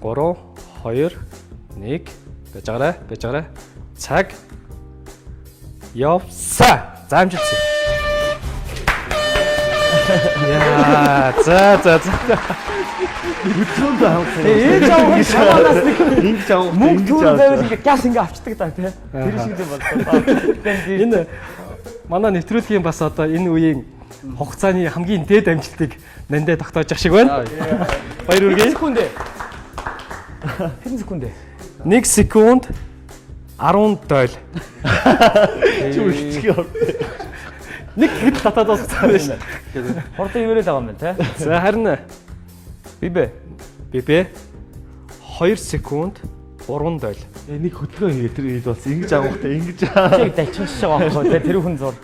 3 2 1 байж байгаарай. Байж байгаарай. Цаг явса. За амжилтсан. Яа, за за за. Хөдөлгөөнд хавах. Ээж аав нь шаманаас нэг Ингэж авах. мөнгө төр байвал ингээ газ ингээ авчдаг та тий. Тэр шиг юм боллоо. Энэ манай нэвтрүүлгийн бас одоо энэ үеийн хугацааны хамгийн дээд амжилтыг нандаа тогтоож ах шиг байна. Баяр хүргэе. Секунд ээ. Хэдэн секунд ээ? 1 секунд 10 дойл. Чи үлчих юм. Нэг хэд татаад болсон байна шүү. Хурдан иверэл байгаа юм байна тий. За харин Би бэ. бибэ 2 секунд 3 дойл. Нэг хөдөлгөөн хийгээ тэр ил болсон. Ингэж авахтай ингэж. Чиг далчинч байгаа байхгүй тий. Тэр хүн зур.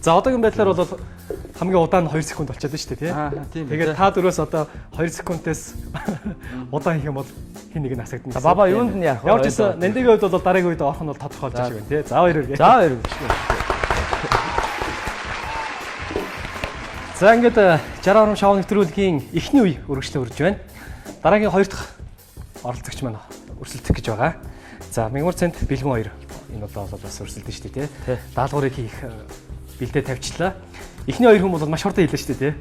За одоогийн байдлаар бол хамгийн удаан нь 2 секунд болчиход байна шүү дээ тий. Аа тийм. Тэгээд та дөрөөс одоо 2 секундээс удаан хийх юм бол хин нэг нь асагдана. За баба юунд нь яах вэ? Ямар ч гэсэн Нандигийн хувьд бол дараагийн үед орох нь бол тодорхой болж байгаа шиг байна тий. За баяр хүргэе. За баяр хүргэе. За ингээд 60 орон шоу нэвтрүүлгийн эхний үе үргэлжлэн үрж байна. Дараагийн хоёр дахь оролцогч маань өрсөлдөх гэж байгаа. За Мягмар цент бэлгүн хоёр энэ удаа бол бас өрсөлдөн шүү дээ тий. Даалгаврыг хийх бэлдээ тавьчлаа. Эхний хоёр хүн бол маш хурдан хийлээ шүү дээ тий.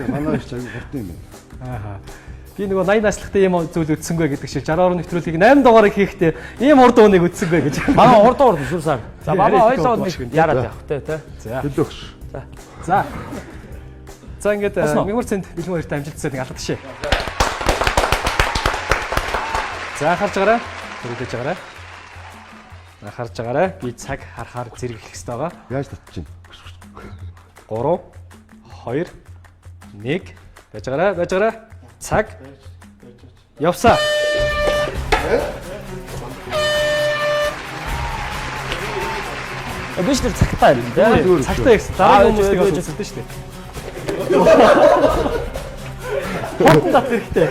Манай их ч аягүй хурдан юм байна. Аа. Би нөгөө 80 наслахтай ийм зүйл үтсэнгүй гэдэг шиг 60 орон нэвтрүүлгийг 8 дугаарыг хийхдээ ийм урд ууныг үтсэнгүй гэж. Манай урд урд шүр сар. За Тий, баба арай их хоёлоо урд нэг шиг байна. яраад явах тий тий. За. Төлөөгш. За. За ингээд Босно. Мягмар цент бэлгүн хоёртой амжилтсаа нэг алга ташээ. За анхаарч байгаарай. Зүрхлэж байгаарай. Анхаарч байгаарай. Би цаг харахаар зэрэг эхлэх хэрэгтэй байгаа. Яаж татчих чинь? 3 2 1 байж байгаарай. Байж байгаарай. Цаг явсаа. Биш тэр цагтаа юм тий. Цагтаа ихсэн. Дараагийн Аа, хүмүүсийг бас ээж, ээж. үзэлдэн шүү дээ. Хурдан тат хэрэгтэй.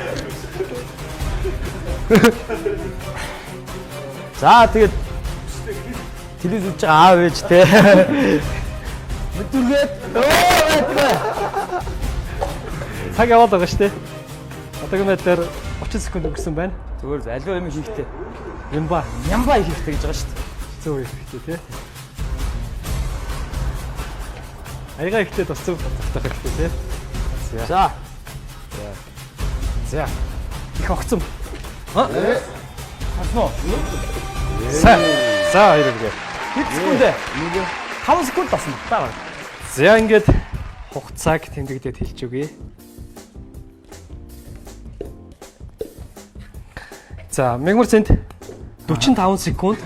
За тэгээд телевиз үзэж байгаа аав ээж тий. Мэдүргээд өө байдгаа. Цаг яваад байгаа шүү дээ. Одоогийн байдлаар 30 секунд өнгөрсөн байна. Зүгээр аливаа юм хийхтэй. Ямба Нямба хийхтэй гэж байгаа шүү дээ. зөв хэрэгтэй тий. Аяга ихтэй бас зөв татах хэрэгтэй тий. За. За. Их огцом. Харсан уу? За. За хоёр үргээ. Хэд секунд вэ? 5 секунд болсон. Та. За ингээд хугацааг тэмдэглээд хэлж өгье. За, Мягмар цент 45 секунд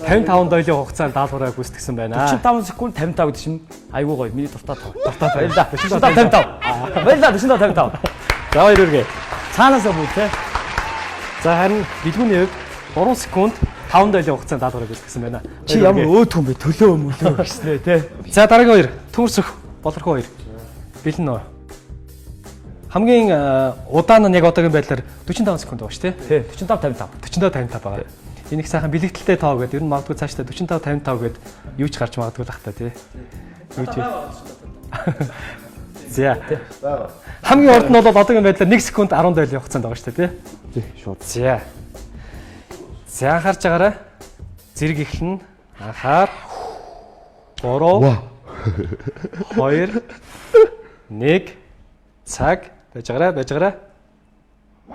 55 дойлын хугацаанд даалгавраа гүйцэтгсэн байна. 45 секунд 55 гэдэг чинь айгуу гоё. Миний дуртай тоо. Дуртай баярлаа. 45 55. Баярлаа 45 55. За хоёр үргээ. Цаанаасаа бүр тий. За харин бэлгүүний хувьд 3 секунд 5 дойлын хугацаанд даалгавраа гүйцэтгсэн байна. Чи ямар өөд хүн бэ? Төлөө мөлөө гэснэ тий. За дараагийн хоёр Төмөрсөх Болорхоо хоёр. Бэлэн үү? Хамгийн удаан нь яг одоогийн байдлаар 45 секунд байгаа шүү дээ. Тий 45 55. 45 55 байгаа. Энэ их сайхан бэлэгдэлтэй тоо гэдэг. Ер нь магадгүй цаашдаа 45 55 гээд юу ч гарч магадгүй л ах та тий. Юу ч. За. Хамгийн урд нь бол одоогийн байдлаар 1 секунд 10 дойлын хугацаанд байгаа шүү дээ тий. Тий, шууд. За. За анхаарч байгаарай. Зэрэг эхлэнэ. Анхаар. 3 2 1 цаг байж байгаарай, байж байгаарай.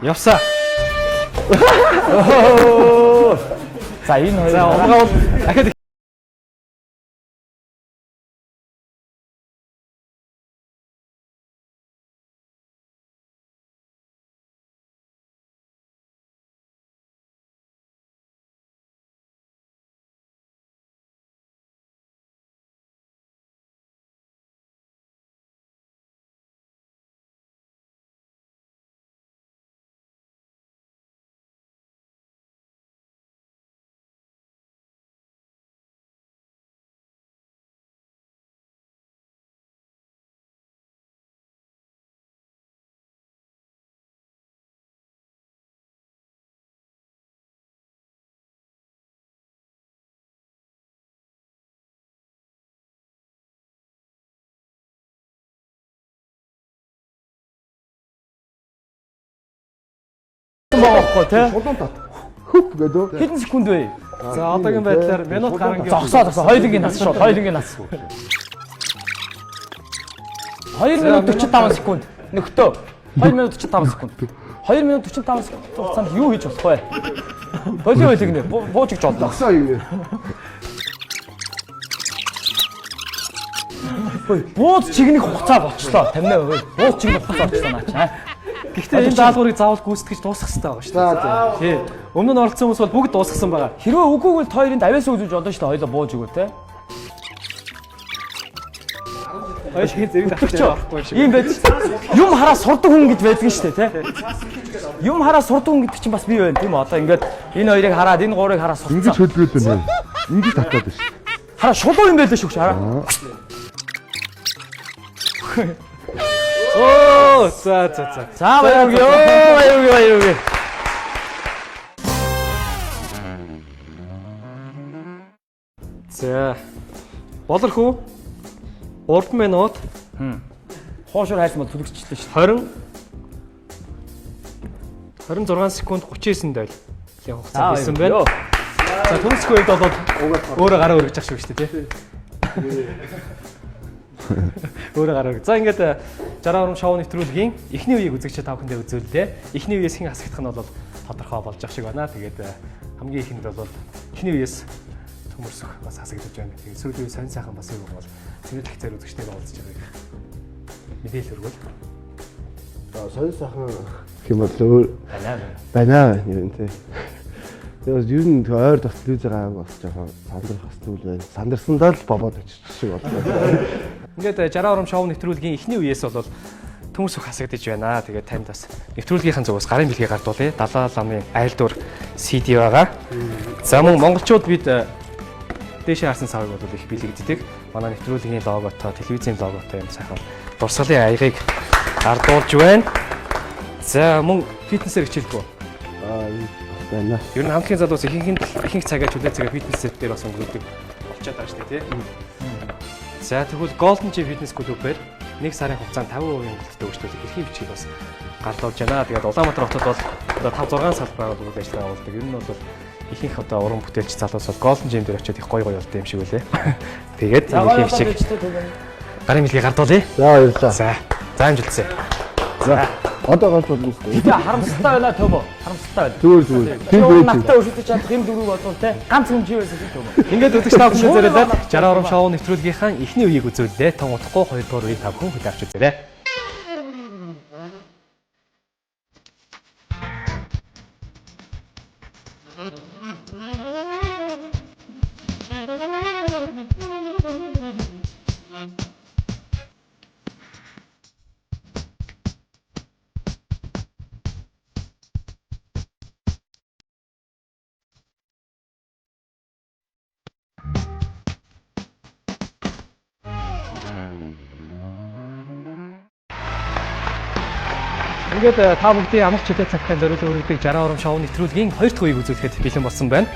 Явсаа. За энэ хоёр За унгаа бол дахиад байгаа байхгүй тий. Шулуун тат. Хөп гэдэг. Хэдэн секунд вэ? За одоогийн байдлаар минут гарангийн Зогсоо зогсоо. Хоёулангийн нас шууд. Хоёулангийн нас. 2 минут 45 секунд. Нөхдөө. 2 минут 45 секунд. 2 минут 45 секунд хугацаанд юу хийж болох вэ? Болио болиг нэ. Бууж өгч оллоо. Зогсоо юм. Бууз чигнэх хугацаа болчлоо. 58%. Бууз чигнэх хугацаа болчлоо наач. Аа. Гэхдээ энэ даалгаврыг заавал гүйцэтгэж дуусгах хэрэгтэй байгаа шүү дээ. За за. Тий. Өмнө нь оролцсон хүмүүс бол бүгд дуусгасан байгаа. Хэрвээ үгүй бол та хоёрын авиас үзүүлж олно шүү дээ. Хоёлоо бууж өгөө те. Хоёр шиг зэрэг давтаж байхгүй юм шиг. Ийм байж. Юм хараа сурдаг хүн гэж байдаг шүү дээ те. Юм хараа сурдаг хүн гэдэг чинь бас бий байна тийм үү? Одоо ингээд энэ хоёрыг хараад энэ гурыг хараа Ингэж сурцсан. хөдөлгөөд байна. Ингэж татаад байна шүү. Хараа шулуу юм байлаа шүү хараа. Оо, за за за. За баяр үгүй. Ёо баяр үгүй баяр үгүй. За. Болорхүү 3 минут Хуушур хайсан бол түлэгчлээ шүү дээ. 20 26 секунд 39 дойл. За хугацаа баяр хийсэн үгүй. байна. Ёо. За төмсөх үед бол өөрөө гараа өргөж ах шиг шүү дээ тий. Өөрөө гараа өргөж. За ингээд 60 урам шоу нэвтрүүлгийн эхний үеийг үзэгчид та бүхэндээ үзүүллээ. Эхний үеэс хэн хасагдах нь бол тодорхой болж ах шиг байна. Тэгээд хамгийн ихэнд бол эхний үеэс төмөрсөх бас хасагдаж байна. Тэгээд сүүлийн үе сонь сайхан бас юу бол цэвэрлэх зэр үзэгчтэйг уулзж байгааг мэдээлэл өргөл. За сонь сайхан гэх юм бол өөр Байна. байна юм тий. Тэгээд ер нь ойр дотлүйж байгаа юм бас жоохон сандрах бас зүйл байна. Сандарсандаа л бобоод очиж шиг боллоо. Ингээд 60 урам шоу нэвтрүүлгийн эхний үеэс бол төмөрсөх хасагдаж байна. Тэгээд танд бас нэвтрүүлгийнхэн зүгээс гарын бэлгийг гардуулъя. Далай ламын айлдуур CD байгаа. За мөн монголчууд бид дээшээ харсан савыг бол их бэлэгддэг. Манай нэвтрүүлгийн логотой, телевизийн логотой юм сайхан дурсгалын аягийг гардуулж байна. За мөн фитнесээр хичээлгүй. Аа энэ бас байна. Ер нь хамтлагийн залуус ихэнх нь ихэнх цагаа чөлөө цагаа фитнес дээр бас өнгөрөөдөг болчиход байгаа шүү дээ, тий. За тэгвэл Golden Gym Fitness Club-ээр нэг сарын хугацаанд 50% хөнгөлөлттэй өрсөлдөх эрхийн бичгийг бас гардуулж байна. Тэгээд Улаанбаатар хотод бол одоо 5 6 салбар байгууллагууд ажиллагаа явуулдаг. Ер нь бол ихэнх одоо уран бүтээлч залуус бол Golden Gym дээр очиод их гоё гоё болд юм шиг үлээ. Тэгээд За энэ гоё эрхийн бичиг бичиг. гарын бэлгийг гардуулъя. За баярлалаа. За. За амжилтсаа. За одоо гарч болно шүү дээ. Тэгээ харамсалтай байна төмөө. Харамсалтай байна. Зүгээр зүгээр. Тэр Тэр зүгээр. надтай өршөж чадах юм дөрөв болов те. Ганц хүн чи байсан төмөө. Ингээд үзэгч та бүхэнд зориулаад 60 урам шоу нэвтрүүлгийнхаа эхний үеийг үзүүллээ. Тун удахгүй хоёрдугаар үеийг та бүхэн хүлээн авч үзээрэй. Ингээд та бүгдийн амарч чөлөө цагтаа зориулан өргөдөг 60 урам шоу нэвтрүүлгийн хоёр дахь үеийг үзүүлэхэд бэлэн болсон байна.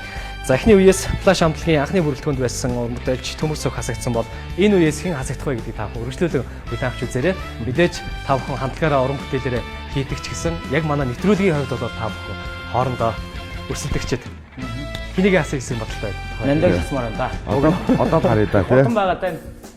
За эхний үеэс флаш амтлагийн анхны бүрэлдэхүүнд байсан уран бүтээлч Төмөрсөх хасагдсан бол энэ үеэс хэн хасагдах вэ гэдгийг та бүхэн үргэлжлүүлэн хүлээн авч үзээрэй. Мэдээж та бүхэн хамтлагаараа уран бүтээлээрээ хийдэг ч гэсэн яг манай нэвтрүүлгийн хувьд бол та бүхэн хоорондоо өрсөлдөгчд хэнийг хасах гэсэн бодолтой байна. Нандаг хасмаар байна да. Одоо харъя да тий. Хурдан байгаа даа.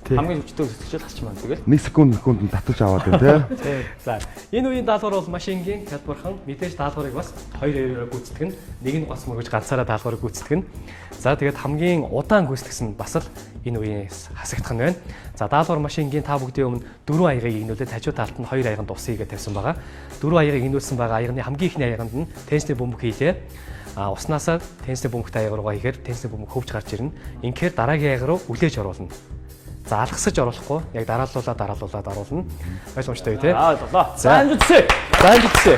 Хамгийн хүчтэй өсгөж хасч маань тэгэл. 1 секунд секундэд татаж аваад байна тий. За энэ үеийн даалгавар бол маш энгийн хялбархан мэдээж даалгаврыг бас хоёр хоёроор гүйцэтгэх нь нэг нь гоц мөргөж ганцаараа даалгаврыг гүйцэтгэх нь. За тэгээд хамгийн удаан гүйцэтгсэн нь бас л энэ үеэс хасагдах нь байна. За даалгавар маш энгийн та бүгдийн өмнө дөрвөн аягийг игнүүлээд хажуу талд нь хоёр аяганд усыг тавьсан байгаа. Дөрвөн аягийг игнүүлсэн байгаа аягны хамгийн ихний аяганд нь теннисний бөмбөг хийлээ. А уснаасаа теннисний бөмбөгтэй аяг руугаа хийхээр теннисний бөмбөг хөвж гарч ирнэ. Инхээр дараагийн аяг руу үлээж оруулна. За алгасаж оруулахгүй яг дараалуулаад оруулна. Ойлгомжтой үү те? Аа ойлголоо. За. За амжилтсаа. За амжилтсаа.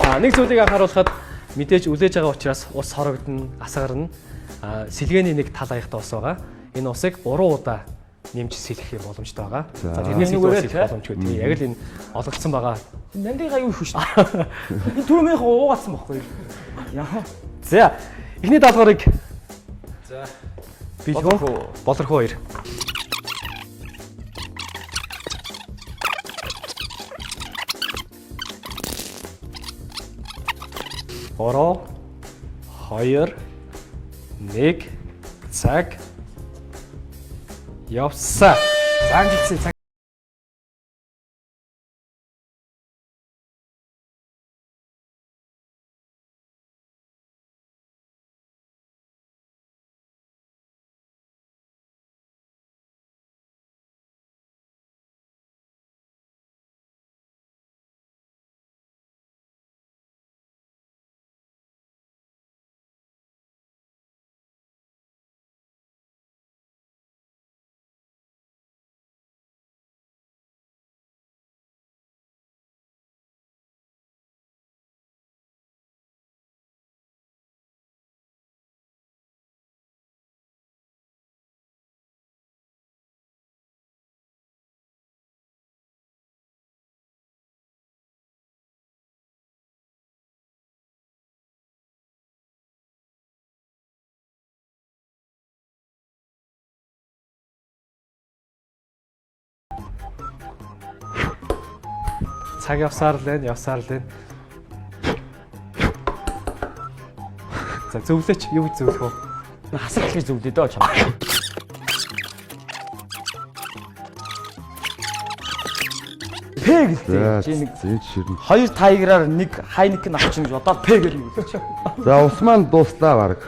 А нэг зүйлийг анхааруулхад мэдээж үлээж байгаа учраас ус хорогдно, асгарна. А сэлгээний нэг тал аягтай ус байгаа. Энэ усыг 3 удаа нэмж сэлэх юм боломжтой байгаа. За тэрнээс илүү Энүүгээрээ сэлэх те? боломжгүй. Тийм яг л энэ олгогдсон байгаа. Нандыг аюу шүү дээ. Энэ түрүүмийнх уугаалсан байхгүй юу? Яа. За эхний даалгаврыг за Билгүү Болорхуу хоёр. 3 2 1 цаг явсан. За амжилтсан цаг. Цаг явсаар л байна, явсаар л байна. За зөвлөч юу гэж зөвлөх вэ? Хасаг гэж зөвлөе дөө чам. П За гэлээ. Чи нэг зэн ширнэ. хоёр тайграар нэг хайник нь авчихна гэж бодоод П гэл нэг үлдчих. За ус маань дууслаа баг.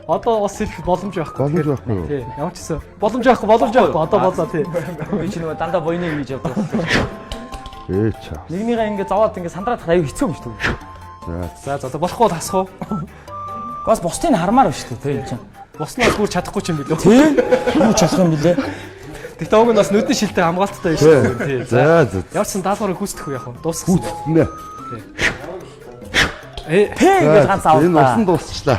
Одоо ус хэлэх боломж байхгүй. Боломж байхгүй юу? Тий, ямар ч гэсэн боломж байхгүй, боломж байхгүй. Одоо болоо тий. Би чи нөгөө дандаа буйны юм хийж явдаг. Ээ чаа. Нэгнийгээ ингээ зовоод ингээ сандраад аюу хэцүү юм шүү дээ. За За за болохгүй бол хасах уу? Гос бусдыг хармаар байна шүү дээ тий чинь. Буснаас бүр чадахгүй ч юм билүү. Тий? Юу ч болох юм бэлээ. Тэгтээ уг нь бас нүдний шилтэй хамгаалттай байна шүү дээ. Тий. За за. Ямар ч сан даалгаврыг гүйцэтгэх үү яг вэ? Дуусгасан. Гүйцэтгэнэ. Э П гэж ганц Энэ авлаа. усан дуусчлаа.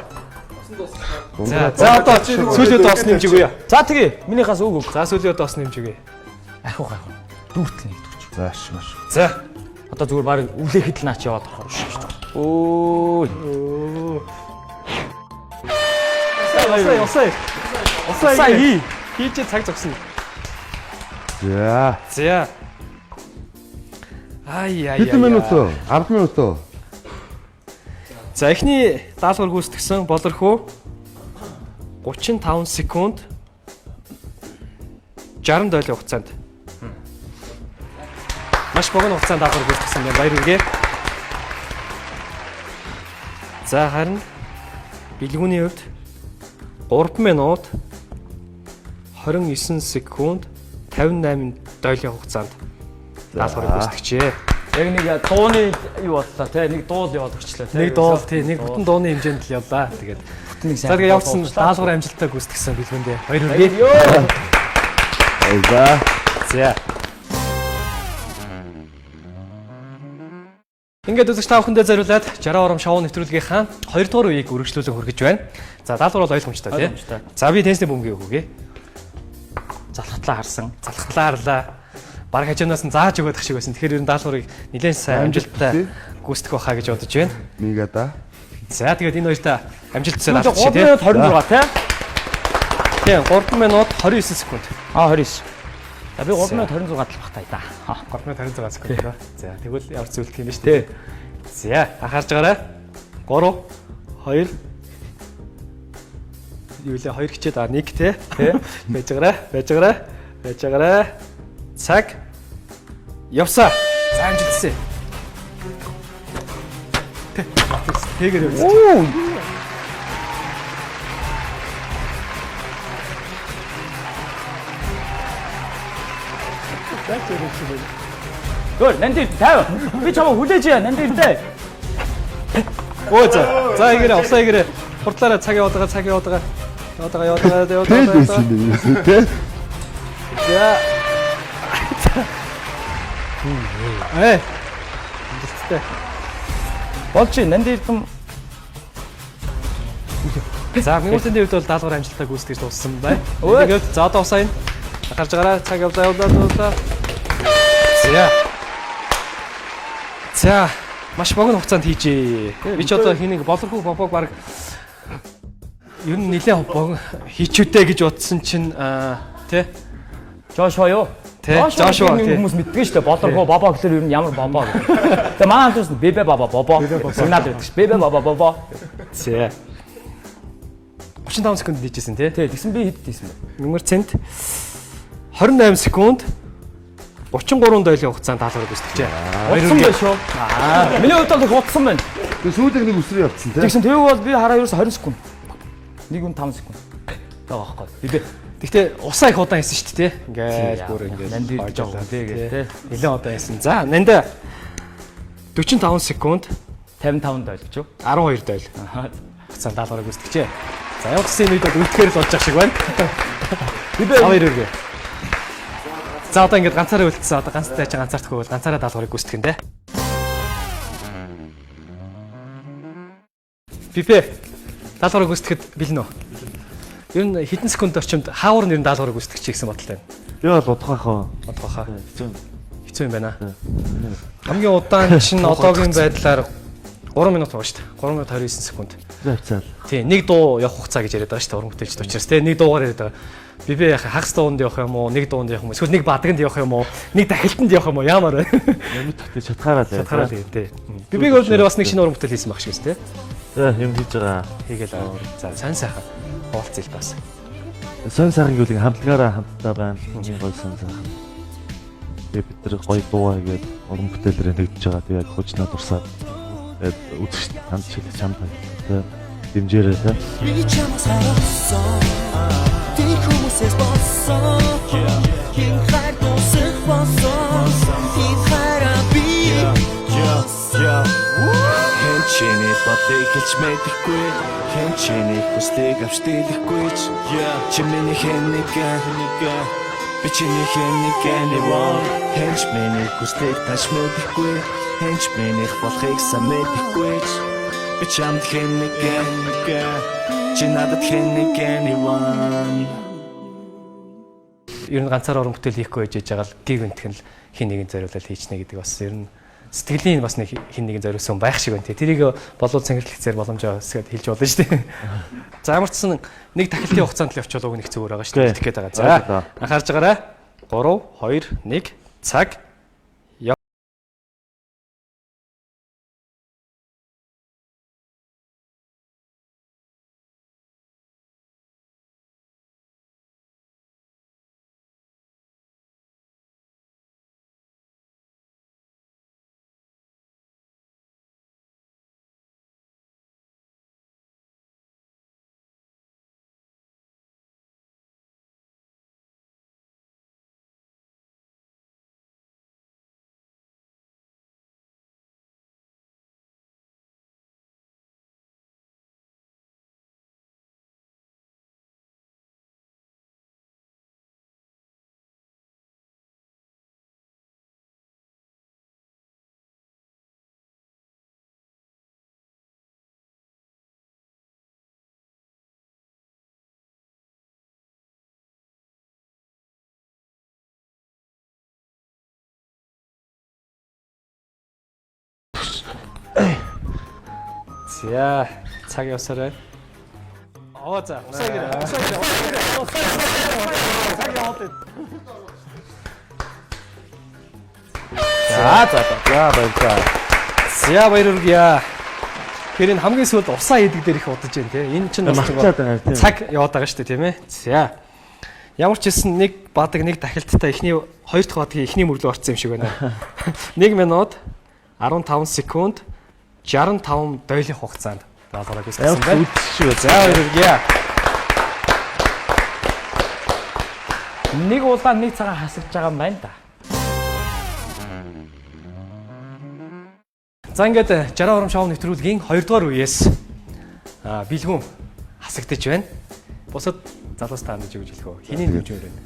За за одоо сүүлийн удаа ус нэмж өгье. За тэгээ минийхаас үг өг. За сүүлийн удаа ус нэмж өгье. Ахиу ахиу. Дүүртэл нэг дүүч. За шүү шүү. За. Одоо зүгээр баг үлээхэд л наач яваад орохоор шүү дээ. Өө. Усаа усаа. Усаа Усаа хий. хийж цаг зогсно. За. За. Ай ай. Хэдэн минут вэ? 10 минут уу? За эхний даалгавар гүйцэтгсэн Болорхуу 35 секунд 60 долларын хугацаанд. Маш богино хугацаанд даалгавар гүйцэтгсэн юм баяр хүргэе. За харин бэлгүүний хувьд 3 минут 29 секунд 58 долларын хугацаанд даалгаврыг гүйцэтгэжээ. Яг нэг дууны юу боллоо те нэг дуул яваад өгчлээ те. Нэг дуул тий нэг бүтэн дууны хэмжээнд л явлаа. Тэгээд бүтэн нэг сайн. За тэгээ явцсан даалгавар амжилттай гүйцэтгсэн бэлгэндээ. Баяр хүргэе. Ёо. За. За. Ингээд үзэгч та бүхэндээ зориулаад 60 ором шоу нэвтрүүлгийнхаа 2 дугаар үеийг үргэлжлүүлэн хүргэж байна. За даалгавар бол ойлгомжтой тий. Ойлгомжтой. За би теннисний бөмбөгийг өгье. Залхатлаа харсан. Залхлаарлаа. Бараг хажуунаас нь зааж өгöd ах шиг байсан. Тэгэхээр ер нь даалгаврыг нэлээд сайн амжилттай Амжилттай. гүйцэтгэх байхаа гэж бодож байна. Мига да. За тэгээд энэ хоёрта амжилт хүсээд 3 авчих тий. минут 26 те. Тийм 3 минут 29 секунд. А 29. За би 3 минут 26 талбах та да. 3 минут 26 секунд байна. За тэгвэл ямар ч зүйлдэх юм бэ шүү дээ. За анхаарч байгаарай. 3 2 юу лээ 2 хичээд а 1 те. Байж байгаарай. Байж байгаарай. Байж байгаарай. Цаг явсаа. За амжилтсаа. Тэгэр явсан. Оо. Гөр, нандир 50. Би чамаа хүлээж яа, нандир дээ. Өө за. За игэрээ усаа игэрээ. Хурдлаараа цаг яваад байгаа, цаг яваад байгаа. Яваад байгаа, яваад байгаа, яваад Тэл байгаа. байсан юм тий. За. Э. Амжилттай. Болж нандир дам За, Мигмартын хувьд бол даалгавар амжилттай гүйцэтгэж дууссан байна. Өө. Тэгээд за одоо усаа энэ. Гарч байгаарай. Цаг явлаа, явлаа, явлаа. За. За, маш богино хугацаанд хийжээ. Би ч одоо хин нэг болорхуу бобог баг ер нь нэлээд богино хийчүүтэй гэж бодсон чинь аа, тэ Жошуа юу? Тий. Жошуа тий. Хүмүүс мэддэг шүү дээ. Болор хөө бобо гэхэлэр ер нь ямар бобо гэх. Тэгээ манай хамт нь бебе баба бобо. Сигнал байдаг ш. Бебе баба бобо. За. 35 секунд нийжсэн тий. Тий, тэгсэн би хэд хийсэн бэ? Мөнгөр цент 28 секунд 33 дойлын хугацаанд даалгаврыг гүйцэтгэжээ. Утсан байх шүү. Аа. Миний хувьд бол их утсан байна. Тэгээ сүүлд нэг өсрөө явцсан тий. Тэгсэн тэрэг бол би хараа ерөөс 20 секунд. 1 үн 5 секунд. Байгаа байхгүй. Бибэ. Гэхдээ усаа их удаан хийсэн шүү дээ тий. Ингээл бүр ингээл Нанд ирж байгаа тий гэх тий. Нэлээд удаан хийсэн. За, нанда 45 секунд 55 дойл гэж юу? 12 дойл. Аа. Хугацаанд даалгаврыг гүйцэтгэжээ. За, ямар ч гэсэн энэ үед бол үлдэхээр л болж байгаа шиг байна. Бибэ Хоёр өргөө. За одоо ингээд ганцаараа үлдсэн. Одоо ганц тайч ганцаардахгүй бол ганцаараа даалгаврыг гүйцэтгэх нь дээ. Бипэ даалгаврыг гүйцэтгэхэд бэлэн үү? Ер нь хэдэн секунд орчимд хаавар нэр нь даалгаврыг гүйцэтгэж гэсэн бодолтой байна. Би бол удах хаа. Бодох хаа. Хэцүү. Хэцүү юм байна. Хамгийн удаан чинь одоогийн байдлаар 3 минут байгаа шүү дээ. 3 минут 29 секунд. Завцаал. Тий, нэг дуу явах хугацаа гэж яриад байгаа шүү дээ. Уран бүтээлчд учраас тий, нэг дуугаар яриад байгаа. Би би яхаа хагас дуунд явах юм уу, нэг дуунд явах юм уу, эсвэл нэг бадагнд явах юм уу, нэг дахилтанд явах юм уу, яамаар байна. Ямар ч ихтэй чатгаараа л. Чадхаараа л юм тий. Би биг бол нэр бас нэг шинэ уран бүтээл хийсэн баг шиг тий. За юм хийж байгаа. Хийгээл аа. За, сайн сайхан уулзъя л бас. Сон сайхан гэвэл хамтлагаараа хамтдаа байна. Хамгийн гоё сон сайхан. Тэгээ бид нар гоё дуугаа хийгээд уран бүтээлээр нэгдэж байгаа. Тэгээ яг хожноо дурсаад тэгээд үзэгчд танд чиглэж чамд тэ дэмжээрэй тэ. Би чамаас харсан Тэр хүмүүсээс болсон Хин хайр дуусах болсон Хин хайраа би Хэн чиний бодлыг хэлж мэдэхгүй. Хэн чиний хүслийг авч дийлэхгүй ч. Чи миний хэн нэгэн. Би чиний хэн нэгэн anyone. Хэн ч миний хүслийг тааш мэдэхгүй. Хэн ч минийх болохыг сан мэдэхгүй ч. Би чамд хэн нэгэн. Чи надад хэн нэгэн anyone. Ер нь ганцаараа уран бүтээл хийхгүй байж байгаа л гиг өнтгөн л хин нэгэн зориулаад хийчнэ гэдэг бас ер нь сэтгэлийн бас нэг хин нэгэн зориулсан байх шиг байна тий. Тэрийг болов цэнгэрлэгцээр боломжоо өсгöd хэлж болно шүү дээ. За ямар ч сан нэг тахилтын хугацаанд л явчихвал уг нэг зүгээр байгаа шүү дээ. Итгэх гээд байгаа. За анхаарч байгаарай. 3 2 1 цаг. За цаг явсаар байна. Оо за усаа гэрээ. Усаа гэрээ. Усаа гэрээ. Цаг яваад байна. За за за. За баярлалаа. За баяр хүргье. Тэгэхээр энэ хамгийн сүүлд усаа хийдэг дээр их удаж байна те. Энэ чинь бас Мартаад байгаа тийм. цаг яваад байгаа шүү дээ тийм ээ. За. Ямар ч хэлсэн нэг бадаг нэг дахилттай эхний хоёр дахь бадгийн эхний мөрлөө орсон юм шиг байна. 1 минут 15 секунд 65 дойлын хугацаанд даалгаврыг гүйцэтгсэн Ямар байна. ч үзэх шиг За баяр хүргье. Нэг улаан нэг цагаан хасагж байгаа юм байна да. За ингээд 60 урам шоу нэвтрүүлгийн 2 дугаар үеэс бэлгүүн хасагдаж байна. Бусад залуустай хандаж өгч хэлэх үү? Хэний дэмжмээр байна?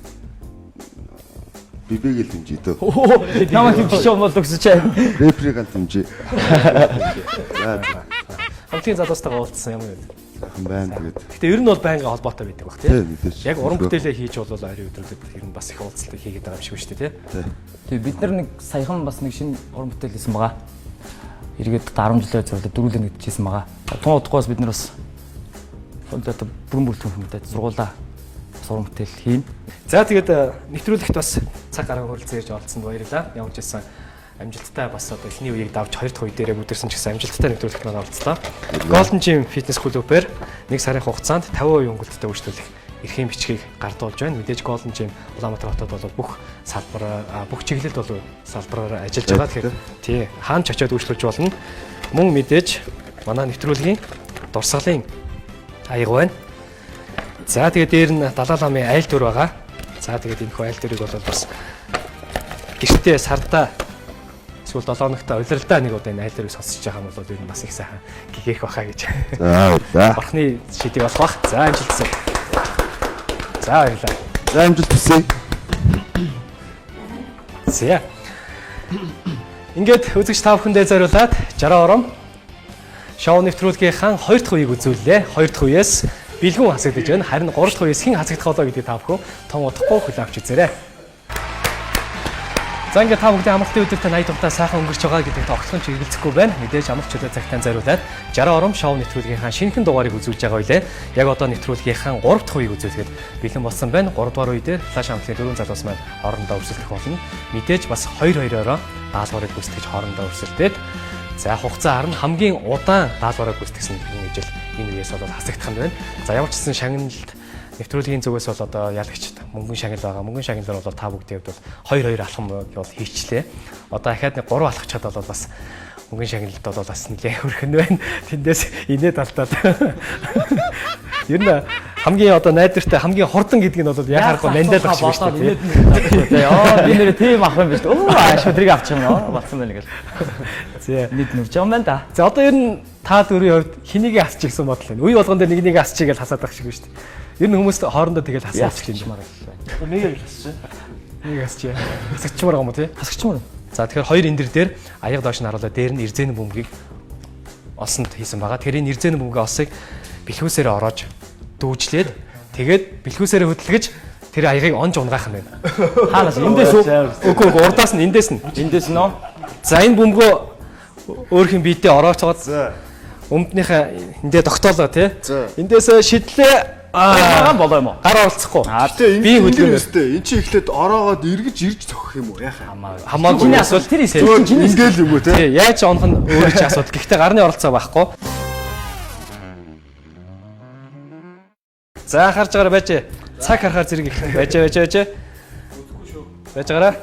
Бибэг л дэмжиж дөө. Намайг хэмжиж юм бол өгсөж чай. Рефриг л дэмжиж. За за. Хамтын залуустайгаа уулзсан юм уу? Сайхан байна тэгээд. Гэтэ ер нь бол байнга холбоотой байдаг бах тий. Тий, мэдээж. Яг уран бүтээлээ хийж бол ойрын өдрүүдэд ер нь бас их уулзалтыг хийгээд байгаа юм шиг шүү дээ тий. Тий бид нар нэг саяхан бас нэг шинэ уран бүтээл хийсэн байгаа. Эргээд 10 жилийн зөвлөлд дөрвөлөө нэгдэжсэн байгаа. Тун удахгүй бас бид нар бас одоо бүрэн бүрэлдэхүүн хүмүүстээ сургуулаа бас уран бүтээл хийн. За тэгээд нэвтрүүлэгт бас Цаг гарan хүрэлцэн ирж оролцсонд баярлалаа. Ямар ч байсан амжилттай бас одоо эхний үеийг давж хоёр дахь үе дээрээ бүдэрсэн ч гэсэн амжилттай нэвтрүүлэгт маань оролцлоо. Golden Gym Fitness Club-ээр 1 сарын хугацаанд 50% хөнгөлөлттэй үйлчлүүлэх эрхийн бичгийг гардуулж байна. Мэдээж Golden Gym Улаанбаатар хотод бол бүх салбараар бүх чиглэлд бол салбараар ажиллаж байгаа. Тэгэхээр тий хаана ч очиод үйлчлүүлж болно. Мөн мэдээж манай нэвтрүүлгийн дурсгалын аяга байна. За тэгээд дээр нь Далай ламын айл төр байгаа. За тэгээд энэ хүү айл төрийг бол бас гэртээ сардаа эсвэл 7 хоногт улиралдаа нэг удаа энэ айл төрийг сонсож байгаа юм бол ер нь бас их сайхан гэгэх баха гэж. За за. Бурхны шийдийг болох бах. За амжилтсан. За баярлалаа. За амжилт хүсье. За. Ингээд үзэгч та бүхэндээ зориулаад 60 ором шоу нэвтрүүлгийнхаа 2 дахь үеийг үзүүллээ. 2 дахь үеэс бэлгүүн хасагдаж байна. Харин 3 дахь үеэс хэн хасагдах болоо гэдгийг та бүхэн том удахгүй хүлээн авч үзээрэй. За ингээд та бүхний амралтын өдөртөө 80 дугтаа сайхан өнгөрч байгаа гэдэгт огтхон ч эргэлзэхгүй байна. Мэдээж амралт чөлөө цагтаа зориулаад 60 ором шоу нэвтрүүлгийнхаа шинэхэн дугаарыг үзүүлж байгаа үлээ. Яг одоо нэвтрүүлгийнхаа 3 дахь үеийг үзүүлэхэд бэлэн болсон байна. 3 дугаар үе дээр флаш амтлын дөрвөн залуус маань хоорондоо өрсөлдөх болно. Мэдээж бас 2-2-ороо даалгаврыг гүйцэтгэж хоорондоо өрсөлдөөд за хугацаа харна хамгийн удаан даалгаврыг гүйцэтгсэн энэ ижил энэ үеэс бол хасагдах нь байна. За ямар ч гэсэн шагналт нэвтрүүлгийн зүгээс бол одоо ялагчд мөнгөн шагнал байгаа. Мөнгөн шагналаар бол та бүгдийн хувьд бол 2 2 алхам бол хийчлээ. Одоо дахиад нэг 3 алхачаад бол бас мөнгөн шагналд бол бас нэлээ өрхөн байна. Тэндээс инээд алдаад. Ер нь хамгийн одоо найдвартай хамгийн хурдан гэдэг нь бол яг харахгүй мандал багш биш үү? Тий. Йоо би нэрээ тийм ах юм биш. Өө ааш өдрийг авчих юм аа болсон байна гэл. Зэ. Нийт нүрж байгаа юм байна да. За одоо ер нь та дөрвийн хувьд хэнийг асчих гэсэн бодол байна. Үе болгон дээр нэг нэг асчих гэж хасаад байх шиг байна шүү дээ. Ер нь хүмүүс хоорондоо тэгэл хасаачих юм байна. Нэг яг хасчих. Нэг асчих. Хасагчмаар байгаа юм уу тий? Хасагчмаар. За тэгэхээр хоёр эндэр дээр аяга доош нь харуулаад дээр нь эрзэн бөмбөгийг олсонд хийсэн байгаа. Тэгэхээр энэ эрзэн бөмбөгийн осыг бэлхүүсээрээ ороож дүүжлээд тэгээд бэлхүүсээрээ хөдөлгөж тэр аягийг онж унгаах нь байна. Хаанаас эндээс үү? Үгүй үгүй урдаас нь эндээс нь. Эндээс нөө. За энэ бөмбөгөө өөрхийн биедээ ороочоод өмднийхээ эндээ тогтоолоо тий. Эндээс шидлээ. Аа болоо юм уу? Гар оролцохгүй. Гэтэ Биеийн энэ хөдөлгөөн өстэй. Энд чи эхлээд ороогоод эргэж ирж зохих юм уу? Яхаа. Хамаагүй Чиний асуудал тэр Зүгээр эсрэг чиний ингээл юм уу те? Тий, яаж онох нь өөрөө чи асуудал. Гэхдээ гарны оролцоо байхгүй. За харж байгаарай байж. Цаг харахаар зэрэг их байж байж байж. Байж байгаарай.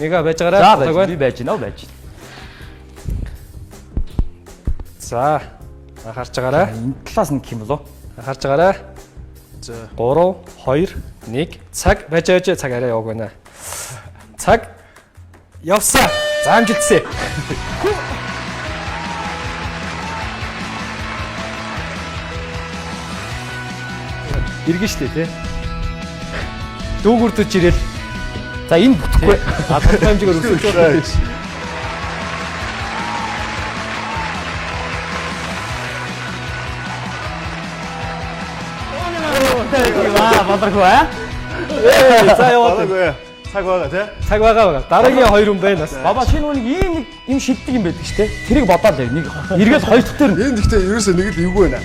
Нэга байж байгаарай. За Болоогүй. байж би байж гинэ байж. За анхаарч байгаарай. Энэ талаас нь гэх юм болоо. Анхаарч байгаарай. За 3 2 1 цаг байж байж цаг арай яваг байна. Цаг явсан. За амжилтсэ. Иргэн штэ тий. Дүүгүрдэж ирэл. За энэ бүтэхгүй. А тодорхой хэмжээгээр өсөж байгаа. Аа болооргүй аа. За яваад. Болоогүй. Цаг байгаа те? Цаг байгаа байгаа. Дараагийн хоёр хүн байна бас. Баба шинэ үнийг ийм нэг юм шиддэг юм байдаг шүү дээ. Тэрийг бодоод л нэг эргээд хоёр дахь дээр нь Энд гэхдээ ерөөсөө нэг л эвгүй байна.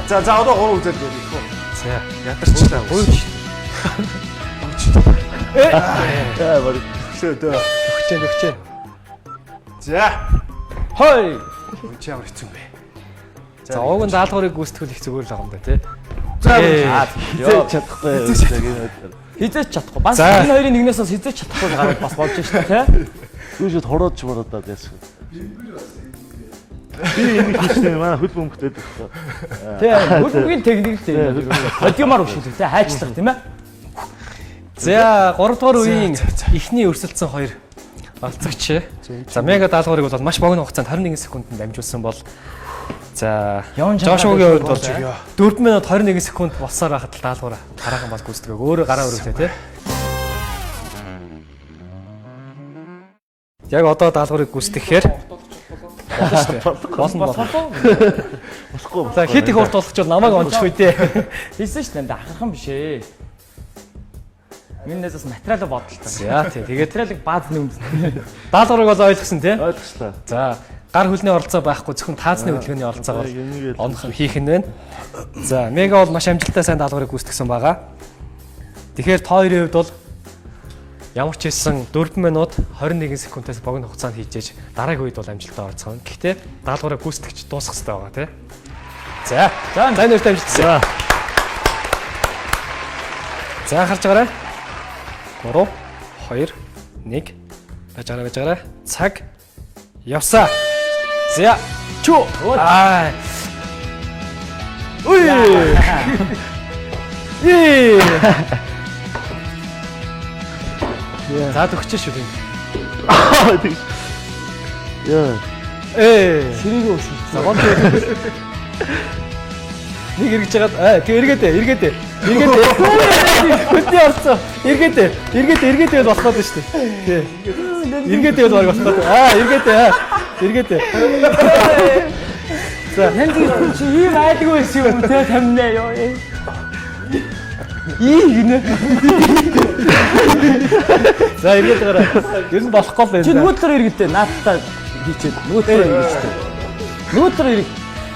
За за одоо гурав үзээд байх үү? За. Ядарчлаа. Гуйч. За баг. Өглөө дөө. Өгчээ өгчээ. За. хой. Үн чи ямар хэцүү юм бэ? За уг нь даалгаврыг гүйцэтгэл их зүгээр л байгаа юм да тий. За Хизээч чадахгүй. Хизээч чадахгүй. Бас За. энэ хоёрын нэгнээс бас хизээч чадахгүй гараад бас болж шээ тэ. Дүүшэд хороод ч мородаад яасан. Би энийг хийсэн манай хөл бөмбөгт байдаг байхгүй. Тэ хөлбөмбөгийн техник л тийм. Подиумаар өшөглөх тэ хайчлах тийм ээ. За 3 дугаар үеийн эхний өрсөлдсөн хоёр оролцогч. За мега даалгаврыг бол маш богино хугацаанд 21 секундэд дамжуулсан бол за Явн чанараа Жошуагийн хувьд байсан бол 4 минут 21 секунд болсоор байхад л даалгавар хараахан бас гүйцэтгэв. Өөрөө гараа өрөвлөө тий. Яг одоо даалгаврыг гүйцэтгэхээр болно шүү дээ. Болно болно. Болохгүй. За хэд их урт болох ч бол намайг ончих үү дээ. Хэлсэн шүү дээ ахархан биш ээ. Миний нэс бас материалаа бодлоо. За тий. Тэгээд Материалыг баазны үндэс. даалгаврыг бол ойлгосон тий. Ойлголоо. За гар хөлний оролцоо байхгүй зөвхөн таазны хөдөлгөөний оролцоогоор Энийг л онох хийх нь байна. За мега бол маш амжилттай сайн даалгаврыг гүйцэтгсэн байгаа. Тэгэхээр та хоёрын хувьд бол ямар ч хэлсэн 4 минут 21 секундээс богино хугацаанд хийж дараагийн үед бол амжилттай оролцсон. Гэхдээ даалгаврыг гүйцэтгэж дуусгах хэрэгтэй байгаа тий. За. За энэ хоёрт амжилтсан. За харж байгаарай. 3 2 1 байж байгаарай байж байгаарай. Цаг явсаа. За. Чү. Аа. Уй. Ээ. За төгсөж шүү тийм. Яа. Ээ. Тэрийг өшөө. За гол нэг эргэж хагаад аа тэг эргээд эргээд эргээд хөдний орцоо эргээд эргээд эргээд байл болох гээд шүү дээ. Тий. Эргээд байл баг болох гээд аа эргээд аа эргээд. За Янз бүр чи ийм айлгүй байсан юм те тамнаа ёо. Ий гинэ. За эргээд гараа. Ер нь болохгүй л байна. Чи нөгөө талаар эргэлдээ наадтаа хийчээд нөгөө талаар эргэлдээ. Нөгөө талаар эрг.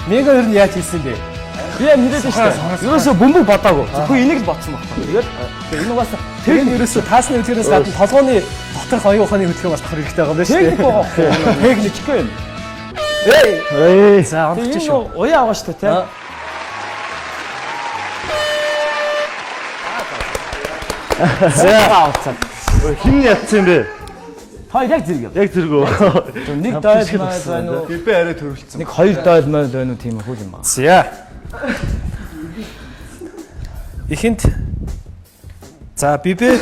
Мега ер нь яаж хийсэн бэ? Би яг мэдээд шүү дээ. Ерөөсөө бөмбөг бодоогүй. Зөвхөн энийг л бодсон байхгүй. Тэгээд энэ угаасаа Тэр нь ерөөсөө таасны хөдөлгөөнөөс гадна толгооны доторх оюун ухааны хөдөлгөөн бас давхар хэрэгтэй байгаа юм байна шүү техник дээ. байгаа байхгүй. Техникгүй юм. Ээ. За ондч Энэ шүү. уяа байгаа шүү дээ те. За авцаа. Хин ятсан юм бэ? Та яг зэрэг яв. Яг зэрэг үү? Нэг дойл майл байна уу? Би арай төрөлцсөн. Нэг хоёр дойл майл байна уу тийм хөл юм аа. За. Ихэнд за бибэ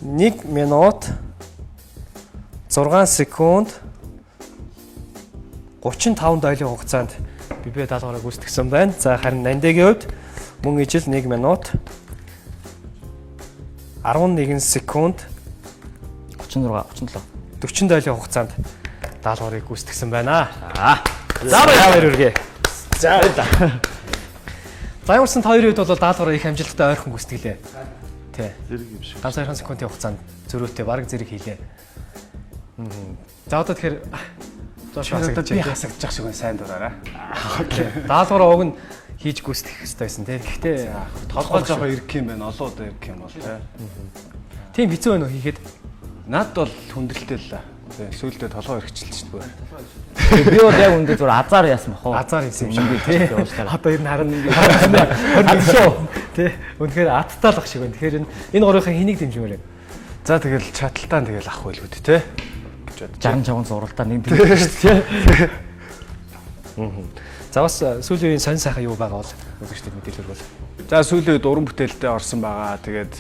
1 минут 6 секунд 35 дойлын хугацаанд бибэ даалгавраа гүйцэтгсэн байна. За харин Нандегийн хувьд мөн ижил 1 минут 11 секунд 36 37. 40 дойлын хугацаанд даалгаврыг гүйцэтгсэн байна. За баяр хүргэе. За баярлалаа. За ямарсан та хоёрын хувьд бол даалгавраа их амжилттай ойрхон гүйцэтгэлээ. Тэ. Зэрэг юм шиг. Ганц 2 секундын хугацаанд зөрүүтэй бараг зэрэг хийлээ. За одоо тэгэхээр зоош Одоо би хасагдчих. хасагдчих шиг байна сайн дураараа. Даалгавраа уг нь хийж гүйцэтгэх хэрэгтэй байсан тий. Гэхдээ Толгой жоохон ирэх юм байна. Олон удаа ирэх юм бол тий. тийм хэцүү байна уу хийхэд? Над бол хүндрэлтэй л л. Тий, сүүлдээ толгой эрхчлээ шүү дээ. Би бол яг үндэ зүр азар яасан бах уу? Азар хийсэн юм шиг тий. Уушлаарай. Одоо ер нь харин 21 шүү. Тий. Үнэхээр аттай л ах шиг байна. Тэгэхээр энэ гурвынхаа хэнийг дэмжмээр байна? За тэгэл чаталтаан тэгэл ах байлгүй дээ тий. Гэж бодож. 60 чаван зурвалтаа нэг дэмжиж шүү дээ. За бас сүүлийн үеийн сонь сайхан юу байгаа бол үзэгчдэд мэдээлэл өргөөл. За сүүлийн үед уран бүтээлдээ орсон байгаа. Тэгээд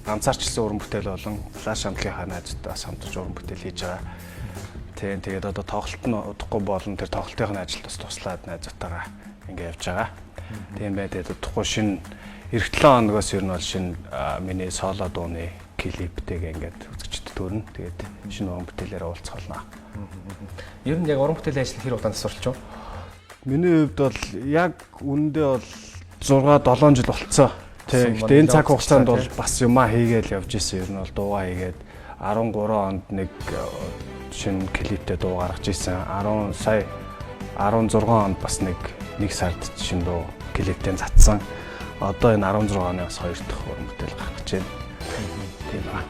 ганцаарчилсан уран бүтээл болон флаш хамтлагийнхаа найзуудтай бас хамтарч уран бүтээл хийж байгаа. Тийм тэгээд одоо тоглолт нь удахгүй болно. Тэр тоглолтын ажилд бас туслаад найзуудтайгаа ингээ явж байгаа. Тийм бай. Тэгээд удахгүй шинэ эх 7 хоногоос ер нь бол шинэ миний соло дууны клиптэйгээ ингээд үзэгчдэд төрнө. Тэгээд шинэ уран бүтээлээр уулзах болно. Ер нь яг уран бүтээлийн ажил хэр удаан тасварлаж байна? Миний хувьд бол яг үүндээ бол 6 7 жил болцсон. Тий. Гэтэ энэ цаг хугацаанд бол бас юмаа хийгээл явж исэн. Ер нь бол дуугаа хийгээд 13 онд нэг шинэ клиптэй дуу гаргаж исэн. 10 сая 16 онд бас нэг нэг сард шинэ дуу клиптэй затсан. Одоо энэ 16 оны бас хоёр дахь уран бүтээл гарах гэж байна. Тийм ба.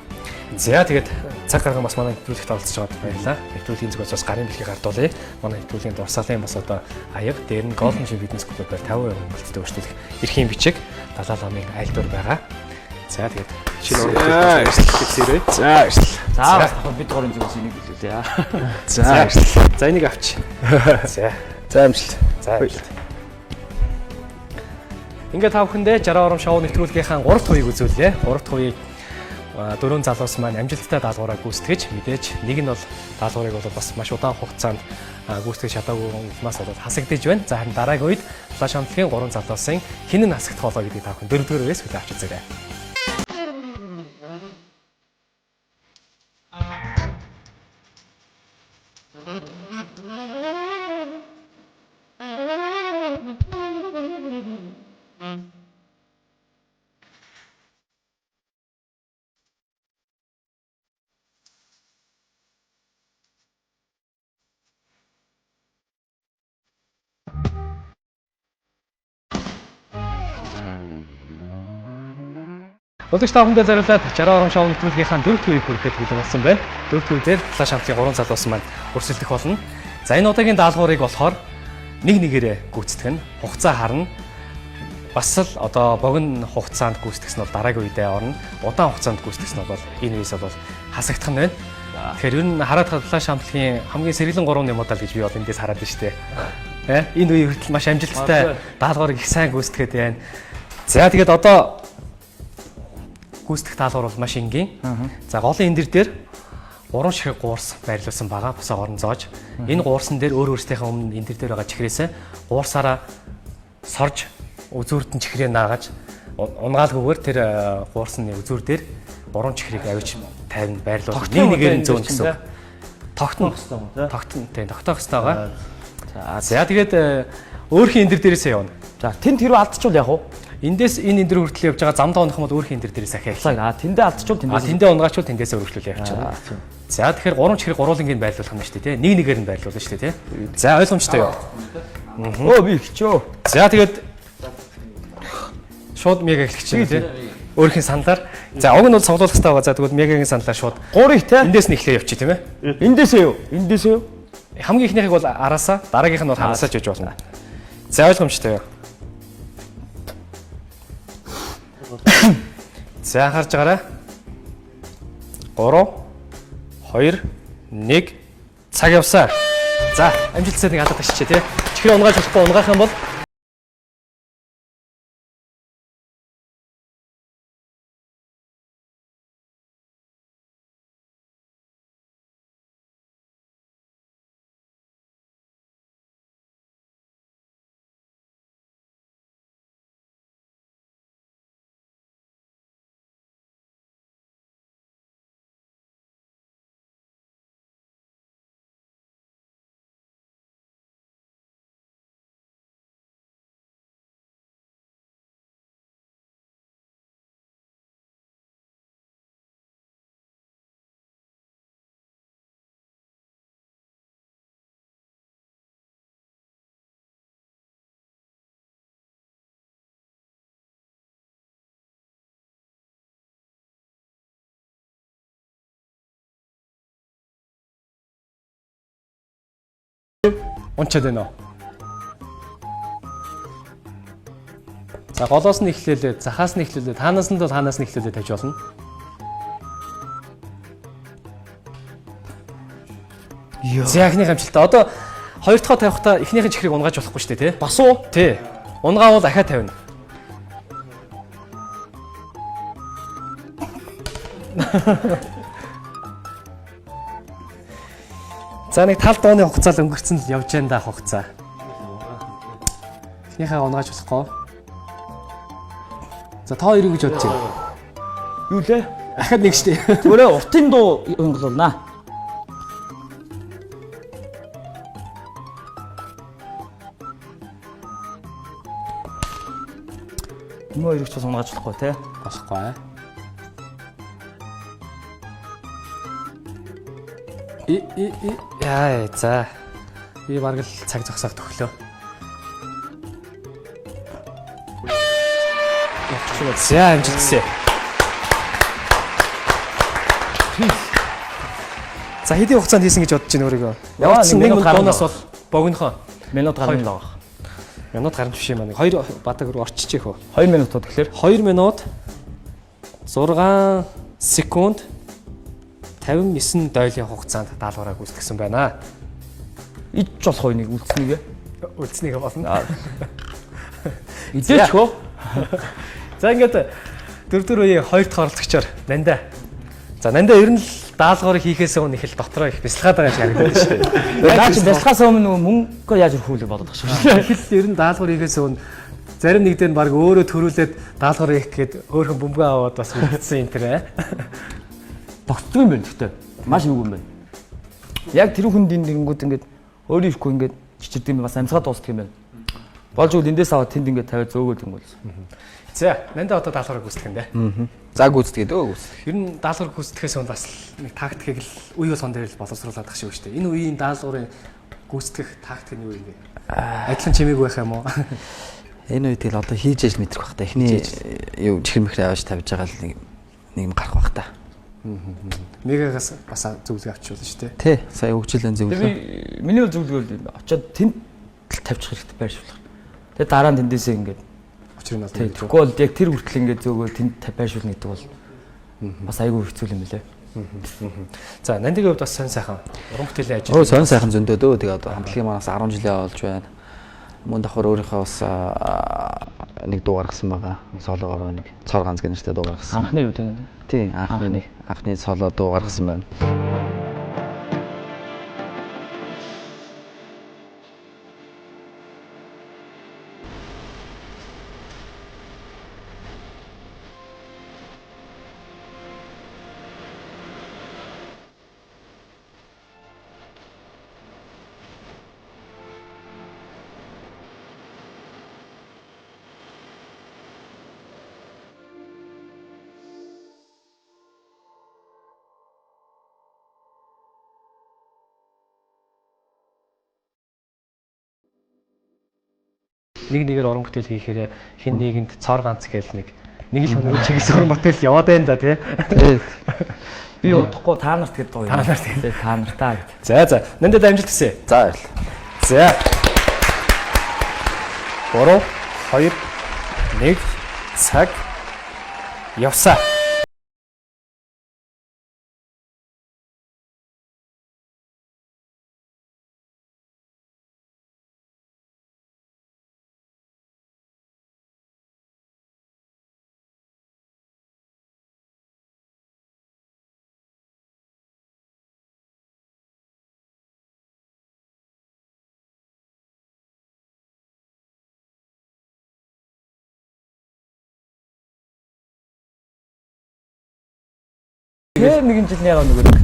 За тэгээд цаг гарган бас манай нэвтрүүлэгт оролцож байгаад баярлалаа. Нэвтрүүлгийн зүгээс бас гарын бэлгийг гардуулъя. Манай нэвтрүүлгийн дурсгалын бас одоо аяга дээр нь Golden Gym Fitness Club-аар 50% хөнгөлөлттэй өрсөлдөх эрхийн бичиг Далай ламын айлдвар байгаа. За тэгээд шинэ уран бүтээл хэлсээрэй. За баярлалаа. За бас бид гурван зүгээс энийг хэлүүлээ. За баярлалаа. За энийг авч. За. За амжилт. За амжилт. Ингээд та бүхэндээ 60 ором шоу нэвтрүүлгийнхаа 3 дахь үеийг үзүүллээ. 3 дахь үеийг дөрвөн залуус маань амжилттай даалгавраа гүйцэтгэж мэдээж нэг нь бол даалгаврыг бол бас маш удаан хугацаанд гүйцэтгэж чадаагүй улмаас бол хасагдаж байна. За харин дараагийн үед Флаш хамтлагийн гурван залуусын хэн нь хасагдах болоо гэдгийг та бүхэн дөрөвдүгээр үеэс хүлээн авч үзээрэй. Удагч та бүхэндээ зориулаад 60 орон шоу нэвтрүүлгийнхаа дөрөвт үеийг хүрэхэд бэлэн болсон байна. Дөрөвт үе дээр Флаш хамтлагийн 3 залуус маань өрсөлдөх болно. За энэ удаагийн даалгаврыг болохоор нэг нэгээрээ гүйцэтгэх нь хугацаа харна. Бас л одоо богино хугацаанд гүйцэтгэсэн бол дараагийн үедээ орно. Удаан хугацаанд гүйцэтгэсэн бол энэ үеэс бол хасагдах нь байна. Тэгэхээр ер нь хараад Флаш хамтлагийн хамгийн сэргэлэн 3 нэмодал гэж би бол эндээс хараад байна шүү дээ. Тэ? Энэ үе хүртэл маш амжилттай даалгаврыг их сайн гүйцэтгээд байна. За тэгээд одоо гүйцэтгэх даалгавар бол маш энгийн. За голын эндэр дээр гурван ширхэг гуурс байрлуулсан байгаа. Бусаа орон зоож. Энэ гуурсан дээр өөр өөрсдийнхээ өмнө эндэр дээр байгаа чихрээсээ гуурсаараа сорж үзүүрт нь чихрээ наагаж унгаалгүйгээр тэр гуурсны үзүүр дээр гурван чихрийг авчиж тавина байрлуулна. Нэг нэгээр нь зөөн гэсэн үг. Тогтно. Тогтно. Тийм, тогтоох хэрэгтэй байгаа. За тэгээд өөрхийн эндэр дээрээсээ явна. За тэнд хэрвээ алдчихвал яах вэ? Эндээс энэ эндэр хүртэл явж байгаа замдаа унах юм бол өөрхийн эндэр дээрээс ахиа. За тэндээ алдчихвал тэндээс. Тэндээ унгаачвал тэндээсээ өргөжлүүлээ явчихна. За тэгэхээр гурван чихрийг гурвуулангийн байрлуулах юм шүү дээ, тий? Нэг нэгээр нь байрлуулна шүү дээ, тий? За ойлгомжтой юу? Өө би эхэлчихөө. За тэгээд шууд мега эхлэх чинь тий? Өөрхийн саналаар. За уг нь бол цуглуулах хэрэгтэй байгаа. За тэгвэл мегагийн саналаар шууд гурыг тий? Эндээс нь эхлэе явчих тийм ээ? Эндээсээ юу? Эндээсээ юу? Хамгийн эхнийхийг бол араасаа, дараагийнх нь бол хараасаа ч яж болно. За ойлгомжтой юу? За анхаарч байгаарай. 3 2 1 цаг явсаа. За амжилтсаа нэг алга ташчээ тий. Чихрээ унгааж болохгүй унгаах юм бол унчаад байна уу? За голоос нь эхлээлээ, захаас нь эхлүүлээ, таанаас нь бол хаанаас нь эхлүүлээ тавьж болно. За эхнийх амжилтаа. Одоо хоёр дахь тавихтаа эхнийхэн чихрийг унгааж болохгүй шүү дээ, тий? Бас уу? Тий. Унгаавал ахиад тавина. За нэг тал дууны хугацаа л өнгөрцөн л явж जैन да хугацаа. Эхнийхээ унгааж болохгүй. За та хоёр юу гэж бодож байна? Юу лээ? Ахад нэг штэ. Зүгээр уртын дуу хөнглүүлнэ. Юм хоёр ч бас унгааж болохгүй те. Болохгүй. И и и яа за. Би бараг л цаг зогсоох төхлөө. За амжилтсаа. За хэдийн хугацаанд хийсэн гэж бодож байна өөрийгөө? Яваа Нэг нэг минут минут дуунаас гарна. бол богинохоо. Минут гарна л байгаа. Минут гарамж биш юм аа. Нэг хоёр бадаг руу орчиж их үү? 2 минут уу тэгэхээр 2 минут 6 секунд 59 дойлын хугацаанд даалгавраа гүйцэтгсэн байна. Ич болох уу нэг үлдсэнийг? Үлдсэнийг болно. Идээч хөө. За ингээд дөрөвдүгээр үеийн хоёр дахь оролцогчоор Нандаа. За Нандаа ер нь л даалгаврыг хийхээс өмнө их л дотроо их бясалгаад байгаа юм шиг харагдаж шүү дээ. Наа чи бясалгаас өмнө мөнгө яаж өрөх вэ бодоод байгаа шүү. Их л ер нь даалгавар хийхээс өмнө зарим нэг дээр нь баг өөрөө төрүүлээд даалгавар хийх гээд өөрхөн бөмбөгөө аваад бас үлдсэн юм тэр. Тогтдог юм байна гэхдээ. Маш эвгүй юм байна. Яг тэр хүнд энэ нэрэнгүүд ингээд өөрөө ирэхгүй ингээд чичирдэг юм бас амьсгаа дуустдаг юм байна. Болж үл эндээс аваад тэнд ингээд тавиад зөөгөөд юм бол. За, Нандаа одоо даалгаврыг гүйцэтгэх нь дээ. За гүйцэтгээд өө гүйцэтгэх. Ер нь даалгавар гүйцэтгэхээс өмнө бас нэг тактикийг л үе болгон дээр л боловсруулаад ах шиг шүү дээ. Энэ үеийн даалгаврын гүйцэтгэх тактик нь юу юм бэ? Адилхан чимээгүй байх юм уу? Энэ үед тэгэл одоо хийж ээж мэдрэх бах та. Эхний юу чихэр мэхэр аваад тавьж байгаа л нэг нэг юм гарах бах та. Мегагаас бас зөвлөгөө авчиулна шүү дээ. Тий, сая хөгжлийн зөвлөгөө. Би миний бол зөвлөгөө бол очиод тэнд л тавьчих хэрэгтэй байршуулах. Тэгээ дараа нь тэндээсээ ингээд учрыг нь олно. Тэгэхгүй бол яг тэр хүртэл ингээд зөөгөө тэнд байршуулна гэдэг бол бас айгүй хэцүү юм билээ. За, Нандигийн хувьд бас сонь сайхан уран бүтээлийн ажил. Өө сонь сайхан зөндөө дөө. Тэгээ одоо хамтлагийн манаас 10 жилээ болж байна. Мөн давхар өөрийнхөө бас нэг дуу гаргасан байгаа. Солоогоор нэг цор ганц гэх нэртэй дуу гаргасан. Анхны юу тийм? Тий, анхны соло дуу гаргасан байна. Нэг нэгээр уран бүтээл хийхээр хин нэгэнд цоор ганц гээл нэг л хүн чиглэс уран бүтээл яваад байна да тий. Би удахгүй та нарт гэдэг дуу. Та нарт тий, та нартаа гэд. За за. Нандад амжилт хүсье. За баярлалаа. За. 3 2 1 цаг явсаа. Тэр нэгэн жил ягаа нөгөө нэг.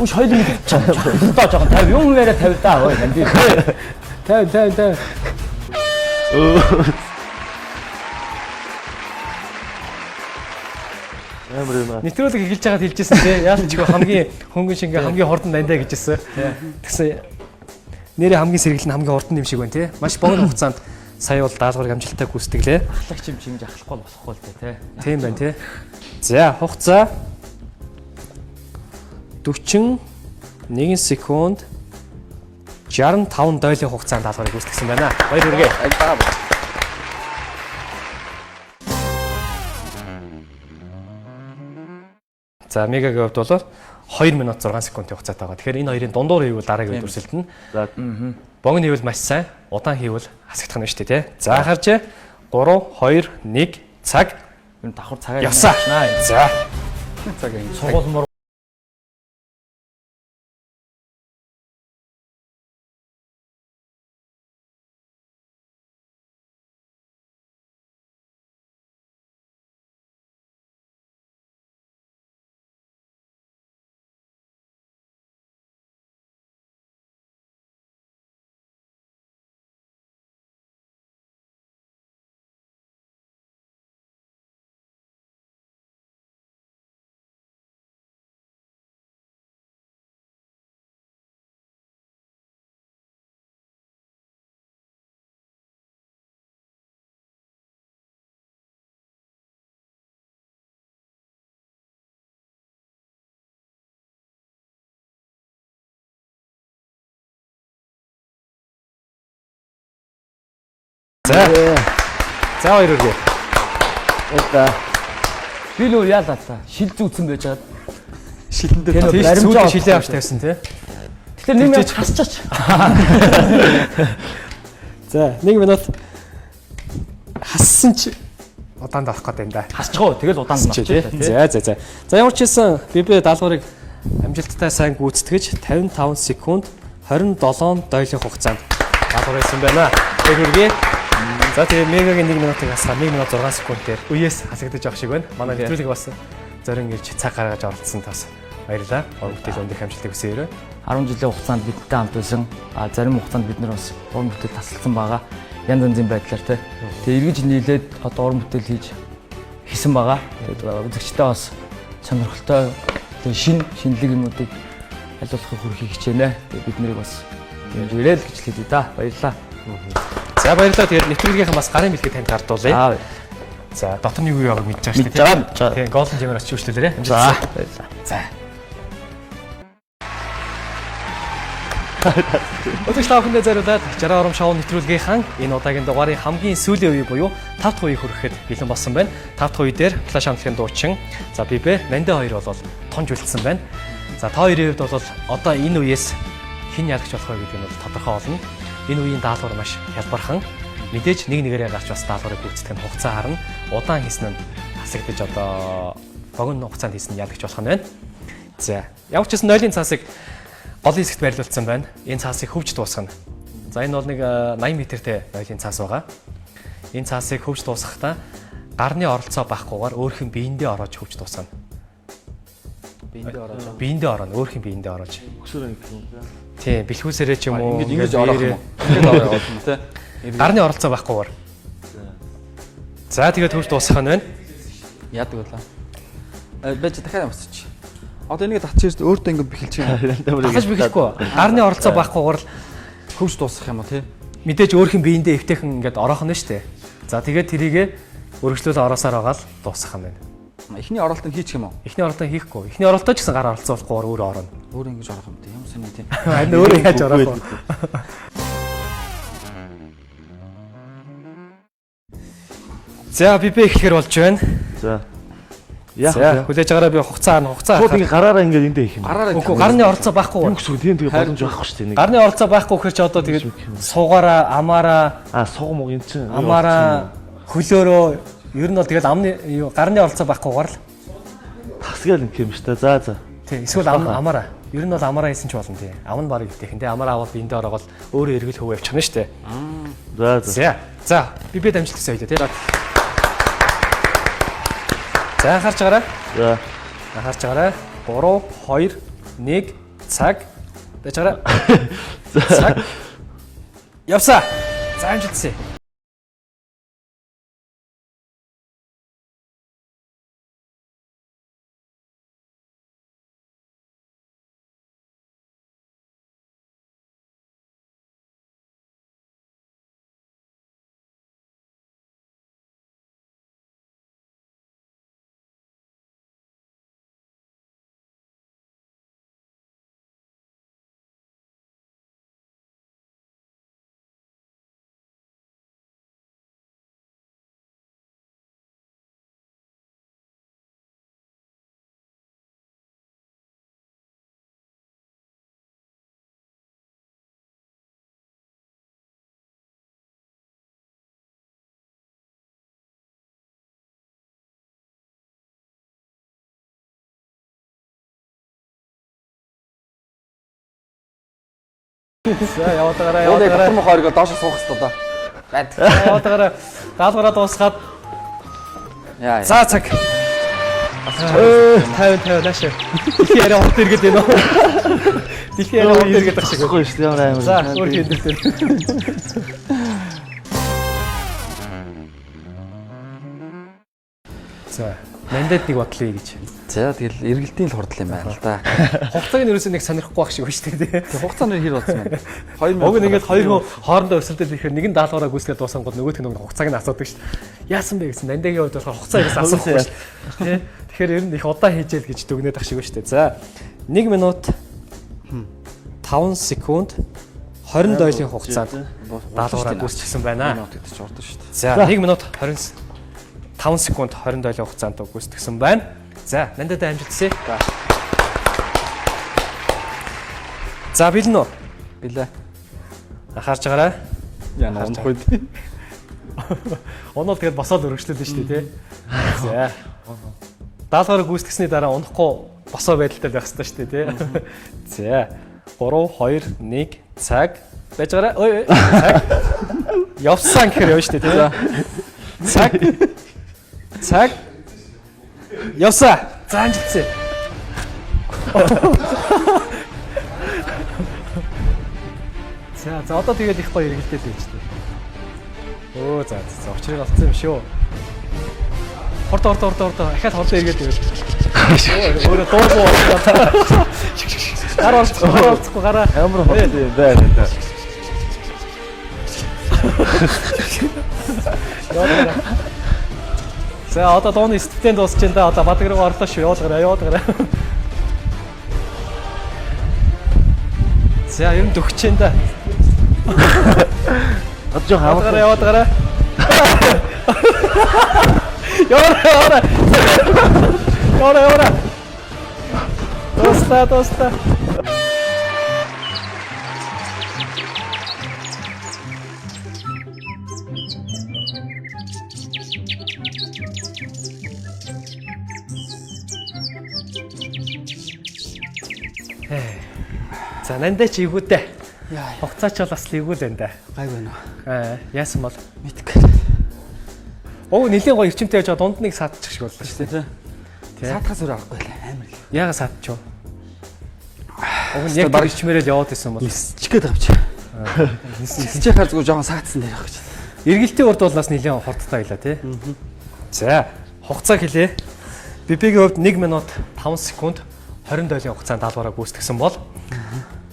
Үш хоёул нэг чам. Одоо жоохон 50 юм яриа 50 даа ой нанди. 50 50 50. Амар юм аа. Нэвтрүүлэг эхэлж байгаад хэлжсэн тий. Яалч чиг хамгийн хөнгөн шингээ хамгийн хурдан дандаа гэжсэн. Тэгсэн нэрээ хамгийн сэргэлэн хамгийн хурдан юм шиг байна тий. Маш богино хугацаанд сая бол даалгаврыг амжилттай гүйцэтгэлээ. Ахлагч юм чимж ахлахгүй болохгүй л дээ тий. Тийм байна тий. За хугацаа 41 секунд 65 дойлын хугацаанд даалгаврыг гүйцэтгсэн байна. Баяр хүргэе. За Мегагийн хувьд бол 2 минут 6 секундын хугацаатай байгаа. Тэгэхээр энэ хоёрын дундуур хийвэл дараагийн үед өрсөлдөнө. За богино хийвэл маш сайн, удаан хийвэл хасагдах нь шүү дээ, тий. За харж 3 2 1 цаг. Энэ давхар цагаа явсаа. За. Цаг юм. Сургууль мөр За. За хоёр өргөө. Баярлалаа. Би нөө яалаа. Шил зүүцэн байж байгаад. Шилэн дээр тийш сүүлд шилээ авч тавьсан тий. Тэгэхээр нэг минут хасчаач. За 1 минут хассан чи удаанд авах гэдэг юм да. Хасчихоо тэгэл удаанд авчих тий. За за за. За ямар ч хэлсэн би даалгаврыг амжилттай сайн гүйцэтгэж 55 секунд 27 дойлын хугацаанд даалгавар хийсэн байна. Баяр хүргэе. За тэгээ Мегагийн 1 минутыг хасгаа 1 минут 6 секундээр үеэс хасагдаж явах шиг байна. Манай нэвтрүүлэг бас зорин ирж цаг гаргаж оролцсон тас баярлалаа. Уран бүтээл өндөр амжилтыг хүсье. 10 жилийн хугацаанд бидтэй хамт байсан. А зарим хугацаанд бид нар бас уран бүтээл тасалсан байгаа. Янз янзын байдлаар тий. Тэгээ эргэж нийлээд одоо уран бүтээл хийж хийсэн байгаа. Тэгээд үзэгчтэй бас сонирхолтой тэгээ шинэлэг юмнуудыг аль болохыг хүргэхийг хичээнэ. Тэгээ бид нарыг бас дэмжээрэй л гэж хэлье да. Баярлалаа. За баярлалаа. Тэгээд нэвтрүүлгийнхэн бас гарын бэлгээ танд гардуулъя. За дотор нь юу юу байгааг мэдж байгаа шүү Мэдж байгаа, мэдж байгаа. Тийм, Golden Gem-ээр очиж үйлчлүүлээрэй. За баярлалаа. За. Үзэгч та бүхэндээ зориулаад 60 ором шоу нэвтрүүлгийнхэн энэ удаагийн дугаарын хамгийн сүүлийн үе буюу 5 дахь үеийг хүрэхэд бэлэн болсон байна. 5 дахь үе дээр Флаш хамтлагийн дуучин за Бибэ Мандэ хоёр бол тонж үлдсэн байна. За та хоёрын хувьд бол одоо энэ үеэс хэн ялагч болох вэ гэдэг нь бол тодорхой болно. Энэ үеийн даалгавар маш хялбархан. Мэдээж нэг нэгээрээ гарч бас даалгаврыг гүйцэтгэх нь хугацаа харна. Удаан хийсэн нь хасагдаж одоо богино хугацаанд хийсэн нь ялагч болох нь байна. За ямар ч гэсэн нойлын цаасыг голын хэсэгт байрлуулсан байна. Энэ цаасыг хөвж дуусгана. За энэ бол нэг 80 метртэй нойлын цаас байгаа. Энэ цаасыг хөвж дуусгахдаа гарны оролцоо байхгүйгээр өөрхөн нь биендээ ороож хөвж дуусгана. Биендээ ороож. Биендээ орооно, өөрхөн биендээ ороож. Өксөр ингэх юм. Тийм, бэлхүүсээрээ ч юм уу. Ингэж ингэж ороох юм уу? Ингэж ороох юм те. Гарны оролцоо байхгүйгээр. За тэгээд хөвж дуусгах нь байна. Яадаг болоо. Байж дахиад явсч. Одоо энийг татчих өөртөө ингэ бэхэлчих юм. Татаж бэхлэхгүй. Гарны оролцоо байхгүйгээр л хөвж дуусгах юм уу те? Мэдээж өөрхөн биендээ эвтэйхэн ингээд ороох нь шүү дээ. За тэгээд тэрийгэ өргөжлөөл ороосоор байгаа л дуусгах юм байна. Эхний оролт нь хийчих юм уу? Эхний оролтоо хийхгүй. Эхний оролтоо ч гэсэн гар оролцоолохгүйгээр өөрөө орно. Өөрөө ингэж орох юм те. Юм сони те. Харин өөрөө яаж ороох вэ? За би бэ эхлэхэр болж байна. За. Яах За вэ? хүлээж байгаараа би хугацаа харна, хугацаа. Шууд ингэ гараараа ингэ эндээ хийх юм. Гараараа Үгүй гарны оролцоо байхгүй. Юу гэсэн үг тийм тэгээ боломж байхгүй шүү дээ. Нэг Гарны оролцоо байхгүй гэхэр чи одоо тэгээд суугаараа, амаараа, суг муг эн чинь амаараа хөлөөрөө ер нь бол тэгээд амны юу гарны оролцоо байхгүйгээр л тасгаал ингэх юм шүү дээ. За за. тий эсвэл амаараа. Ер нь бол амаараа хийсэн ч болно тий. Ам нь барыг өвтэйхэн тий. Амаараа аваад биендээ ороогоол өөрөө эргэл хөв явчихна шүү дээ. За за. За. За би бэ дамжуулсан хоёлоо тий. За анхаарч байгаарай. За. Анхаарч байгаарай. 3 2 1 цаг. Байж байгаарай. Цаг. Явсаа. За амжилтсаа. За яваад байгаарай, яваад Өөдөө байгаарай. дотор мохоо оргоо доош суух хэрэгтэй да. Байд. Яваад байгаарай. Даалгавраа дуусгаад Яа. за цаг. 50 50 наашаа. Дэлхийн яриа урт эргээд байна уу? Дэлхийн яриа урт эргээд байх шиг. Тэгэхгүй шүү дээ. Ямар амар. За өөр хин дээр. За, мандат нэг бодлоо гэж. За тэгэл эргэлтийн л хурдл юм байна л да. Хугацааг нь ерөөсөө нэг сонирхгүй байх шиг байна шүү дээ. Тэг хугацаа нь хэр болсон бэ? 2 Уг нь ингээд хоёр хүн хоорондоо өрсөлдөд ирэхээр нэг нь даалгавраа гүйцэтгэл дуусангууд нөгөөх нь хугацааг нь асуудаг шүү дээ. Яасан бэ гэсэн нандагийн хувьд болохоор хугацаа ерөөс асуухгүй шүү дээ. Тэгэхээр ер нь их удаан хийжээл гэж дүгнээд ах шиг байна шүү дээ. За 1 минут 5 секунд 20 дойлын хугацаанд даалгавраа гүйцэтгсэн байна. Минут гэдэг чинь урдан шүү дээ. За 1 минут 25 секунд 20 дойлын хугацаанд гүйцэтгсэн байна. За нандад амжилтсаа. За бэлэн үү? Билээ. Анхаарч байгаарай. Яа унах үед. Онол тэгээд босоод өргөжлөлөө шүү дээ, тий. За. Даалгавраа гүйцэтгсэний дараа унахгүй босоо байдалтай байх хэрэгтэй шүү дээ, тий. За. 3 2 1 цаг. Байж байгаарай. Ой, ой, цаг. Явсан гэхээр явна шүү дээ, тий. Цаг. Цаг. Явсан. За амжилтсаа. За, за одоо тэгээд их гоё эргэлдэл байж тээ. Өө за за учрыг олцсон юм шүү. Хордо хордо хордо хордо ахаад хордо эргээд ивэл. Өөрөө дуугүй болчихлоо. Гар олцохгүй гар олцохгүй гараа. Ямар хурдан юм бэ? Яваарай. За одоо дууны стенд дуусч байна да. Одоо бадаг руу орлоо шүү. Явуулгараа, явуулгараа. За ер нь дөгч байна да. Одоо жоох Явуулгараа, явуулгараа. Яваарай, яваарай. Яваарай, яваарай. Дуслаа, дуслаа. За нандаа чи эвгүүдээ. Хугацаа ч бол бас л эвгүй л байна да. Гайгүй байна уу? Аа, яасан бол? Мэдгүй. Оо, нэлийн гоё эрчимтэй явж байгаа дунд нэг саадчих шиг боллоо шүү дээ. Тий. Саадахаас өөр аргагүй л амар л. Яага саадчих вэ? Уг нь яг тэр эрчмээрээ л яваад исэн бол. Нисчих гээд байгаа юм чи. Нисчих хаар зүгээр жоохон саадсан дээр байх гэж. Эргэлтийн урд бол бас нэлийн хурдтай байлаа тий. За, хугацаа хэлье. Бибигийн хувьд 1 минут 5 секунд 20 долларын хугацаанд даалгавраа гүйцэтгсэн бол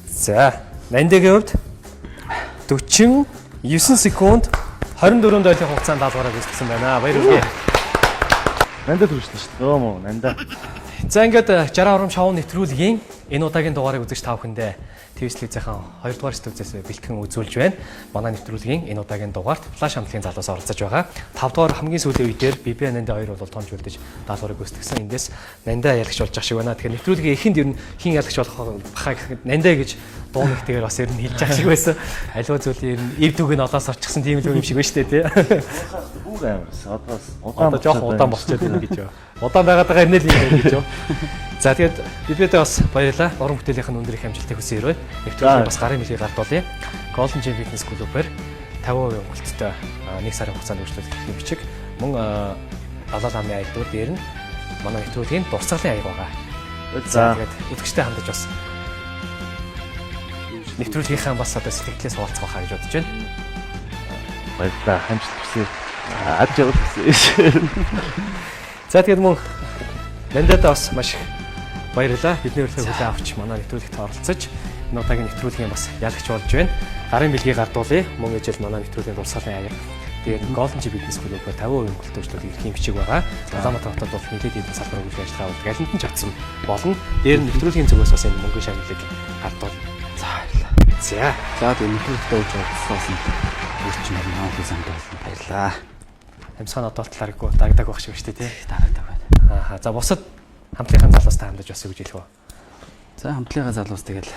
за, Нандигийн хувьд 49 секунд 24 долларын хугацаанд даалгавраа гүйцэтгсэн байна. Баяр хүргэе. Нандаа төрчихлөө шүү дээ. Мó нандаа. За ингээд 60 ором шоу нэвтрүүлгийн энэ удаагийн дугаарыг үзэж та бүхэндээ ТВ телевизийн 2 дугаар студиэс бэлтгэн үзүүлж байна. Манай нэвтрүүлгийн энэ удаагийн дугаарт Флаш хамтлагийн залуус оролцож байгаа. 5 дугаар хамгийн сүүлийн үе дээр Биби Нандаа хоёр бол томж үлдэж даалгаврыг гүйцэтгсэн. Эндээс Нандаа ялагч болж байгаа шиг байна. Тэгэхээр нэвтрүүлгийн эхэнд ер нь хин ялагч болох бахаа гэхэд Нандаа гэж дуу нэгтэйгээр бас ер нь хэлж байгаа шиг байсан. Аливаа зүйлийн ер нь эв дүг нь олоос орчихсон тийм л юм шиг байна шүү дээ, тий. Бүр амарсан. Одоо бас удаан Одоо жоох удаан болчиход байна гэж юу. Удаан байгаад байгаа юм л юм байна гэж юу. За тэгээд бидээ бас баярлалаа. Уран бүтээлийнх нь өндөр их амжилтыг хүсэн өрөө. Нэвтрүүлгийг бас гарын мэлийг гардуулъя. Golden Gym Fitness Club-ээр 50% өнгөлттэй 1 сарын хугацаанд үйлчлүүлэх юм бичиг. Мөн Далаа ламын аялдуур дээр нь манай нэвтрүүлгийн дурсгалын аяг байгаа. За Тэгээд үзэгчтэй хандаж бас нэвтрүүлгийнхаа бас одоо сэтгэлээс хуваалцах байхаа гэж бодож байна. Баярлалаа. Амжилт хүсье. Ад жаргал хүсье. За тэгээд мөн Нандадаа бас маш их баярлалаа. Бидний урилгыг хүлээн авч манай нэвтрүүлэгт оролцож энэ удаагийн нэвтрүүлгийн бас ялагч болж байна. Гарын бэлгийг гардуулъя. Мөн ижил манай нэвтрүүлгийн дурсгалын аяг. Тэгээд Golden G Business Club-аар 50% өнгөлтөжлөл ирэх юм бичиг байгаа. Улаанбаатар хотод бол нэлээд хэдэн салбар үйл ажиллагаа явуулдаг. Алинд нь ч авсан болно. Дээр нь нэвтрүүлгийн зүгээс бас энэ мөнгөн шагналыг гардуул. За баярлалаа. За. За тэгээ нэвтрүүлэгтээ үуч оролцсоос нь үрчин хамтлагийн самд болсон. Баярлалаа. Амьсгаан одоо талааргүй дагдаг байх шиг байна шүү дээ, тий. Дараадаг байна. Ааха. За бусад хамтлагийн залуустай хандаж бас юу гэж хэлэх вэ? За хамтлагийн залуус тэгэл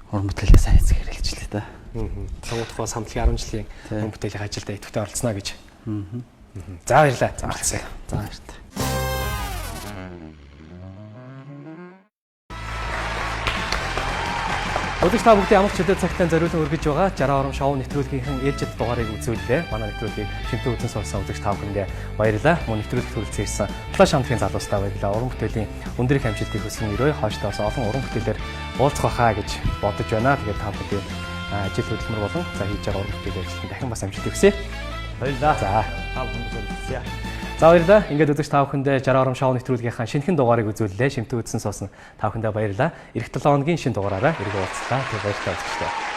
уран бүтээлээ сайн эзгээр хэлчихлээ та. Сонгогдох бас хамтлагийн 10 жилийн Тий. уран бүтээлийн ажилдаа идэвхтэй оролцсноо гэж. За баярлалаа. За баярлалаа. За баярлалаа. Өдөж та бүгдийн амарч чөлөө цагтаа зориулан өргөж байгаа 60 ором шоу нэвтрүүлгийнхэн ээлжид дугаарыг үзүүллээ. Манай нэвтрүүлгийг шимтэн үзэн суусан үзэгч та бүхэндээ баярлалаа. Мөн нэвтрүүлэгт хүрэлцэн ирсэн Флаш хамтлагийн залуустаа баярлалаа. Уран бүтээлийн өндөр их амжилтыг хүсэн өрөө хойштоо бас олон уран бүтээлээр уулзах байхаа гэж бодож байна. Тэгээд та бүхэндээ ажил хөдөлмөр болон за хийж байгаа уран бүтээлийн ажилд дахин бас амжилт хүсье. Баярлалаа. За. Та бүхэнд зориулсан. За баярлалаа. Ингээд үзэгч та бүхэндээ 60 ором шоу нэвтрүүлгийнхаа шинэхэн дугаарыг үзүүллээ. Шимтэн үзсэн суусан та бүхэндээ баярлалаа. Ирэх 7 хоногийн шинэ дугаараараа эргэн уулзлаа. Тэг баяртай үзэгчдээ.